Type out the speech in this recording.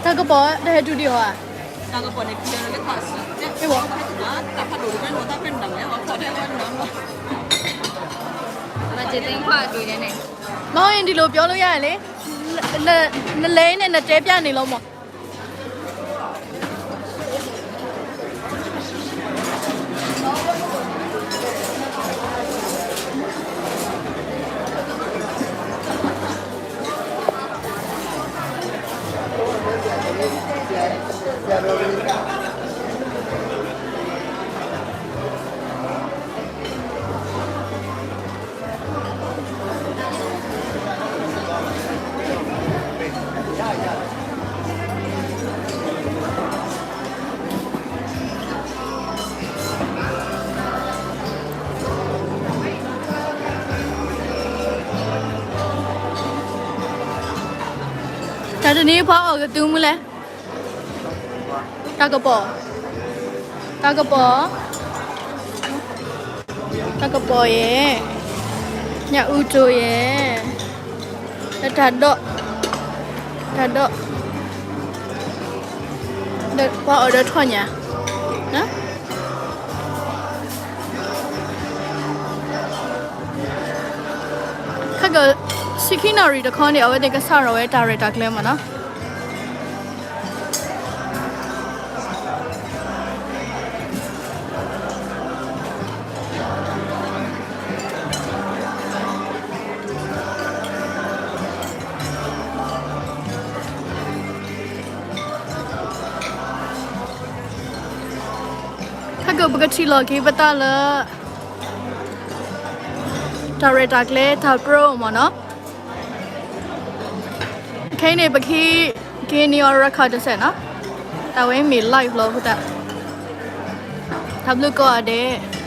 တၢ်ကပီၤ တဟဲတုၤဒံးအီၤဧါ, ဝဲ, မ့ၢ်ဒ်သိးပြောလို့ရတယ်န့ၣ်, နလဲၤန့ၣ် နတဲပြန့ၣ်လီၤမး. တၢ်တနံၤပှၤအီၣ်ကသူမူလဲၣ်, တၢ်ကပီၤ, တၢ်ကပီၤ, တၢ်ကပီၤယဲၢ်, ညၣ်အူတိၤယဲၢ်, ဒီးတၢ်ဒိး, တၢ်ဒိး, ဒီးပှၤအီၣ်ဒီးထီၣ်ညါ, ခါက ဆံခံနၣ်ရံၣ်တခီန့ၣ် အဝဲသ့ၣ်ကစးထီၣ်ဝဲတၢ်ရဲၣ်တၢ်ကျဲၤမးနီၤ. ခါကပကထံၣ်လီၤက့ၤပသးလၢ တၢ်ရဲၣ်တၢ်ကျဲၤတၢ်ပြိမးနီၤ. ခဲအံၤန့ၣ် ပကဟံးက့ၤန့ၢ်အီၤ record တစဲးနီၤ. တၢ်ဝဲမ့ၢ် live လီၤအဃိသတး, တၢ်ဘျုးကိးဂၤဒဲး.